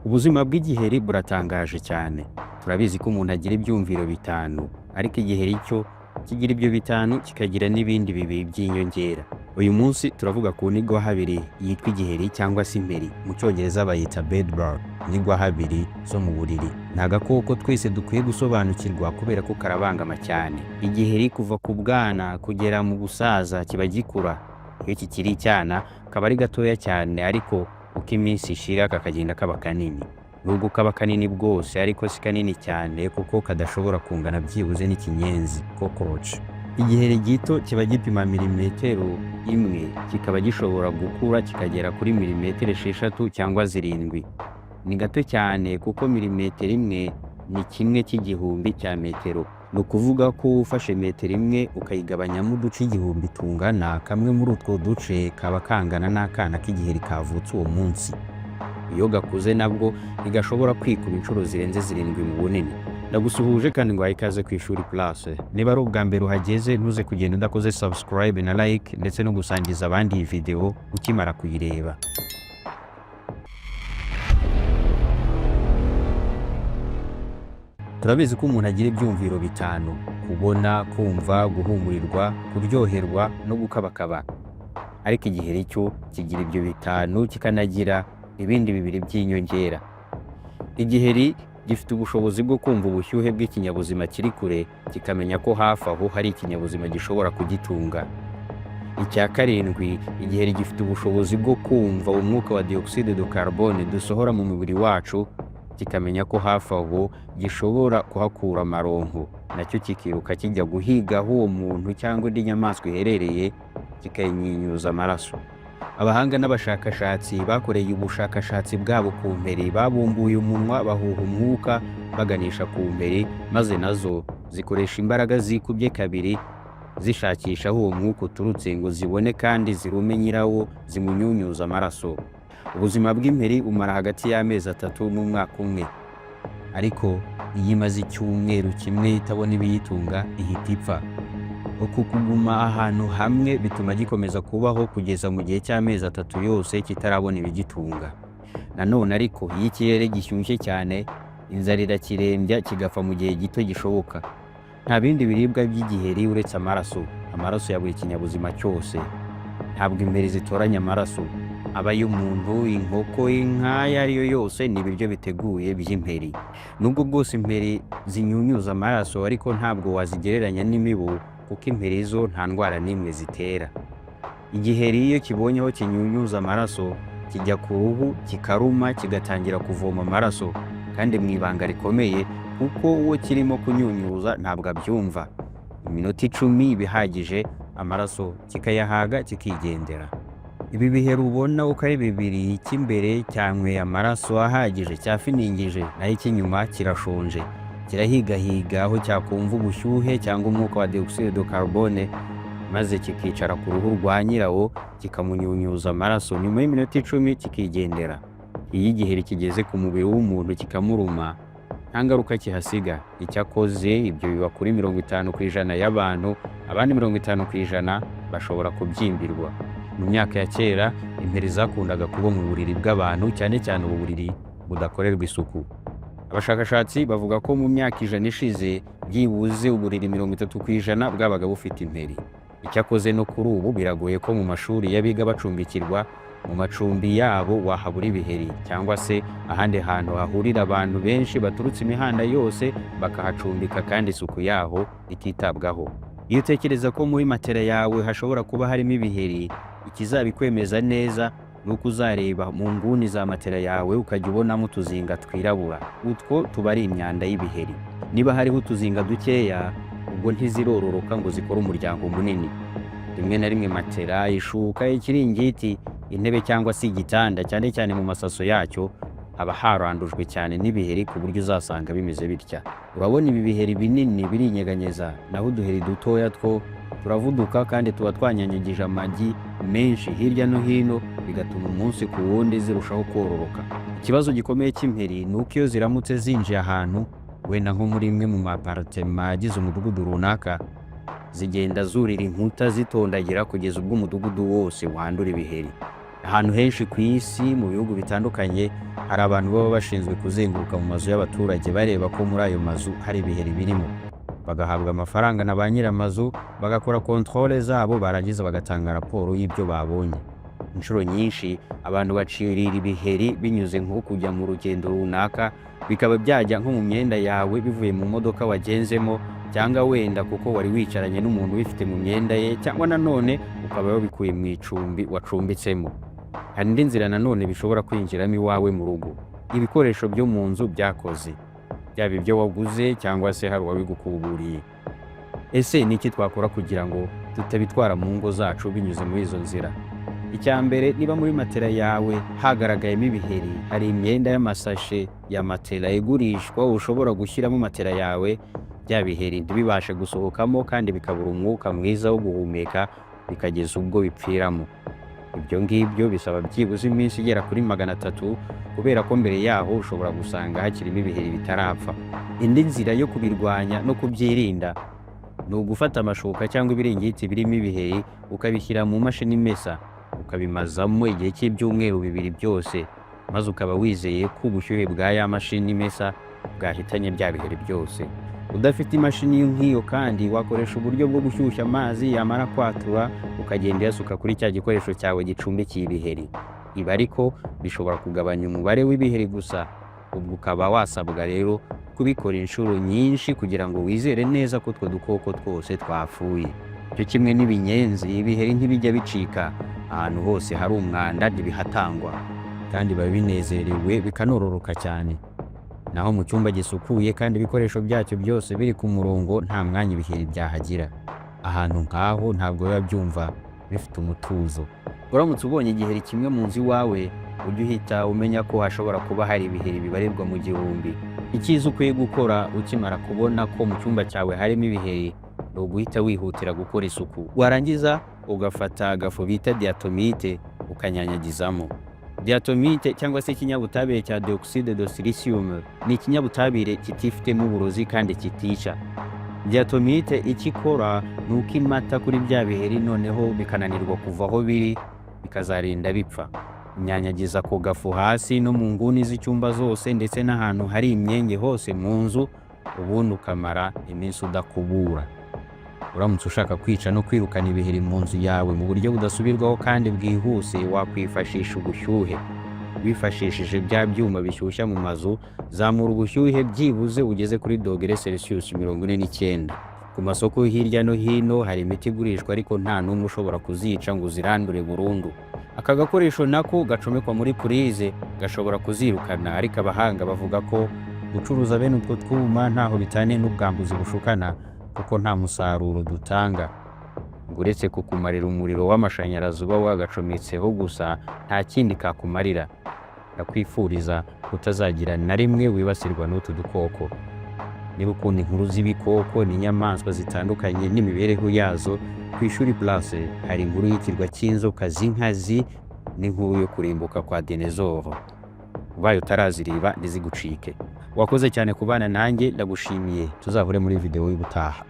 Ubuzima bw'igiheri buratangaje cyane. Turabizi ko umuntu agira ibyumviro bitanu, ariko igiheri cyo kigira ibyo bitanu kikagira n'ibindi bibiri by'inyongera. Uyu munsi turavuga ku nigwahabiri yitwa igiheri cyangwa se imperi, mu Cyongereza bayita bedbug, inigwahabiri zo mu buriri. Ni agakoko twese dukwiye gusobanukirwa kubera ko karabangama cyane. Igiheri kuva ku bwana kugera mu busaza kiba gikura. Iyo kikiri icyana kaba ari gatoya cyane, ariko uko iminsi ishira kakagenda kaba kanini. Nubwo kaba kanini bwose ariko si kanini cyane, kuko kadashobora kungana byibuze n'ikinyenzi, cockroach. Igiheri gito kiba gipima milimetero 1, kikaba gishobora gukura kikagera kuri milimetero 6 cyangwa 7. Ni gato cyane kuko milimetero 1 ni 1/1000 cya metero. Ni ukuvuga ko ufashe metero 1 ukayigabanyamo uduce 1000 tungana, kamwe muri utwo duce kaba kangana n'akana k'igiheri kavutse uwo munsi. Iyo gakuze nabwo ntigashobora kwikuba inshuro zirenze 7 mu bunini. Ndagusuhuje kandi nguhaye ikaze ku Ishuri Plus. Niba ari ubwa mbere uhageze, ntuze kugenda udakoze subscribe na like, ndetse no gusangiza abandi iyi video ukimara kuyireba. Turabizi ko umuntu agira ibyumviro bitanu: kubona, kumva, guhumurirwa, kuryoherwa no gukabakaba. Ariko igiheri cyo kigira ibyo bitanu kikanagira ibindi bibiri by'inyongera. Igiheri gifite ubushobozi bwo kumva ubushyuhe bw'ikinyabuzima kiri kure, kikamenya ko hafi aho hari ikinyabuzima gishobora kugitunga. Icya karindwi, igiheri gifite ubushobozi bwo kumva umwuka wa dioxyde de carbone dusohora mu mubiri wacu, kikamenya ko hafi aho gishobora kuhakura amaronko, nacyo kikiruka kijya guhiga aho uwo muntu cyangwa indi nyamaswa iherereye, kikayinyinyuza amaraso. Abahanga n'abashakashatsi bakoreye ubushakashatsi bwabo ku mperi babumbuye umunwa, bahuha umwuka baganisha ku mperi, maze nazo zikoresha imbaraga zikubye kabiri zishakisha aho uwo mwuka uturutse ngo zibone kandi zirume nyirawo, zimunyunyuza amaraso. Ubuzima bw'imperi bumara hagati y'amezi 3 n'umwaka umwe, ariko iyo imaze icyumweru kimwe itabona ibiyitunga ihita ipfa. Uku kuguma ahantu hamwe bituma gikomeza kubaho kugeza mu gihe cy'amezi 3 yose kitarabona ibigitunga. Nanone ariko iyo ikirere gishyushye cyane, inzara irakirembya kigapfa mu gihe gito gishoboka. Nta bindi biribwa by'igiheri uretse amaraso, amaraso ya buri kinyabuzima cyose. Ntabwo imperi zitoranya amaraso, aba ay'umuntu, inkoko, inka, ayo ari yo yose ni ibiryo biteguye by'imperi. Nubwo bwose imperi zinyunyuza amaraso, ariko ntabwo wazigereranya n'imibu, kuko imperi zo nta ndwara n'imwe zitera. Igiheri iyo kibonye aho kinyunyuza amaraso, kijya ku ruhu kikaruma, kigatangira kuvoma amaraso, kandi mu ibanga rikomeye, kuko uwo kirimo kunyunyuza ntabwo abyumva. Iminota 10 iba ihagije, amaraso kikayahaga kikigendera. Ibi biheri ubona uko ari bibiri, icy'imbere cyanyweye amaraso ahagije cyafiningije, naho icy'inyuma kirashonje, kirahigahiga aho cyakumva ubushyuhe cyangwa umwuka wa dioxyde de carbone, maze kikicara ku ruhu rwa nyirawo kikamunyunyuza amaraso, nyuma y'iminota 10 kikigendera. Iyo igiheri kigeze ku mubiri w'umuntu kikamuruma, nta ngaruka kihasiga. Icyakoze ibyo biba kuri 50% y'abantu, abandi 50% bashobora kubyimbirwa. Mu myaka ya kera imperi zakundaga kuba mu buriri bw'abantu, cyane cyane ubu buriri budakorerwa isuku. Abashakashatsi bavuga ko mu myaka 100 ishize byibuze uburiri 30% bwabaga bufite imperi. Icyakoze no kuri ubu biragoye ko mu mashuri y'abiga bacumbikirwa, mu macumbi yabo wahabura ibiheri, cyangwa se ahandi hantu hahurira abantu benshi baturutse imihanda yose bakahacumbika kandi isuku yaho ititabwaho. Iyo utekereza ko muri matera yawe hashobora kuba harimo ibiheri, ikizabikwemeza neza ni uko uzareba mu nguni za matera yawe ukajya ubonamo utuzinga twirabura. Utwo tuba ari imyanda y'ibiheri. Niba hariho utuzinga dukeya, ubwo ntizirororoka ngo zikore umuryango munini. Rimwe na rimwe matera, ishuka, ikiringiti, intebe cyangwa se igitanda, cyane cyane mu masaso yacyo, haba harandujwe cyane n'ibiheri ku buryo uzasanga bimeze bitya. Urabona ibi biheri binini birinyeganyeza, naho uduheri dutoya two turavuduka kandi tuba twanyanyagije amagi menshi hirya no hino, bigatuma umunsi ku wundi zirushaho kororoka. Ikibazo gikomeye cy'imperi ni uko iyo ziramutse zinjiye ahantu, wenda nko muri imwe mu maparitema agize umudugudu runaka, zigenda zurira inkuta zitondagira kugeza ubwo umudugudu wose wandura ibiheri. Ahantu henshi ku isi, mu bihugu bitandukanye, hari abantu baba bashinzwe kuzenguruka mu mazu y'abaturage bareba ko muri ayo mazu hari ibiheri birimo, bagahabwa amafaranga na ba nyir'amazu, bagakora contrôle zabo, barangiza bagatanga raporo y'ibyo babonye. Inshuro nyinshi abantu bacirira ibiheri binyuze nko kujya mu rugendo runaka, bikaba byajya nko mu myenda yawe bivuye mu modoka wagenzemo, cyangwa wenda kuko wari wicaranye n'umuntu ubifite mu myenda ye, cyangwa nanone ukaba wabikuye mu icumbi wacumbitsemo. Hari indi nzira nanone bishobora kwinjiramo iwawe mu rugo: ibikoresho byo mu nzu byakoze, byaba ibyo waguze cyangwa se hari uwabigukuburiye. Ese ni iki twakora kugira ngo tutabitwara mu ngo zacu binyuze muri izo nzira? Icya mbere, niba muri matera yawe hagaragayemo ibiheri, hari imyenda y'amasashe ya matera igurishwa ushobora gushyiramo matera yawe, bya biheri ntibibashe gusohokamo kandi bikabura umwuka mwiza wo guhumeka, bikageza ubwo bipfiramo. Ibyo ngibyo bisaba byibuze iminsi igera kuri 300, kubera ko mbere yaho ushobora gusanga hakirimo ibiheri bitarapfa. Indi nzira yo kubirwanya no kubyirinda ni ugufata amashuka cyangwa ibiringiti birimo ibiheri, ukabishyira mu mashini imesa, ukabimazamo igihe cy'ibyumweru 2 byose, maze ukaba wizeye ko ubushyuhe bwa ya mashini imesa bwahitanye bya biheri byose. Udafite imashini nk'iyo kandi, wakoresha uburyo bwo gushyushya amazi, yamara kwatura ukagenda uyasuka kuri cya gikoresho cyawe gicumbikiye ibiheri. Ibi ariko bishobora kugabanya umubare w'ibiheri gusa, ubwo ukaba wasabwa rero kubikora inshuro nyinshi kugira ngo wizere neza ko utwo dukoko twose twapfuye. Cyo kimwe n'ibinyenzi, ibiheri ntibijya bicika. Ahantu hose hari umwanda ntibihatangwa, kandi biba binezerewe bikanororoka cyane. Naho mu cyumba gisukuye kandi ibikoresho byacyo byose biri ku murongo, nta mwanya ibiheri byahagira. Ahantu nk'aho ntabwo biba byumva bifite umutuzo. Uramutse ubonye igiheri kimwe mu nzu iwawe, ujye uhita umenya ko hashobora kuba hari ibiheri bibarirwa mu gihumbi. Icyiza ukwiye gukora ukimara kubona ko mu cyumba cyawe harimo ibiheri ni uguhita wihutira gukora isuku, warangiza ugafata agafu bita diatomite ukanyanyagizamo. Diatomite cyangwa se ikinyabutabire cya dioxyde de silicium ni ikinyabutabire kitifitemo uburozi kandi kitica. Diatomite icyo ikora ni uko imata kuri bya biheri, noneho bikananirwa kuva aho biri, bikazarinda bipfa. Nyanyagiza ako gafu hasi no mu nguni z'icyumba zose, ndetse n'ahantu hari imyenge hose mu nzu, ubundi ukamara iminsi udakubura. Uramutse ushaka kwica no kwirukana ibiheri mu nzu yawe mu buryo budasubirwaho kandi bwihuse, wakwifashisha ubushyuhe. Wifashishije bya byuma bishyushya mu mazu, zamura ubushyuhe byibuze ugeze kuri dogere Celsius 49. Ku masoko hirya no hino hari imiti igurishwa, ariko nta n'umwe ushobora kuzica ngo uzirandure burundu. Aka gakoresho nako gacomekwa muri purize gashobora kuzirukana, ariko abahanga bavuga ko gucuruza bene utwo twuma ntaho bitaniye n'ubwambuzi bushukana, kuko nta musaruro dutanga. Ngo uretse kukumarira umuriro w'amashanyarazi uba wagacometseho gusa, nta kindi kakumarira. Ndakwifuriza kutazagira na rimwe wibasirwa n'utu dukoko. Niba ukunda inkuru z'ibikoko n'inyamaswa zitandukanye n'imibereho yazo, ku Ishuri Plus hari inkuru y'ikirwa cy'inzoka z'inkazi n'inkuru yo kurimbuka kwa dinezoro. Ubaye utarazireba, ntizigucike. Wakoze cyane kubana nanjye, ndagushimiye. Tuzahure muri videwo y'ubutaha.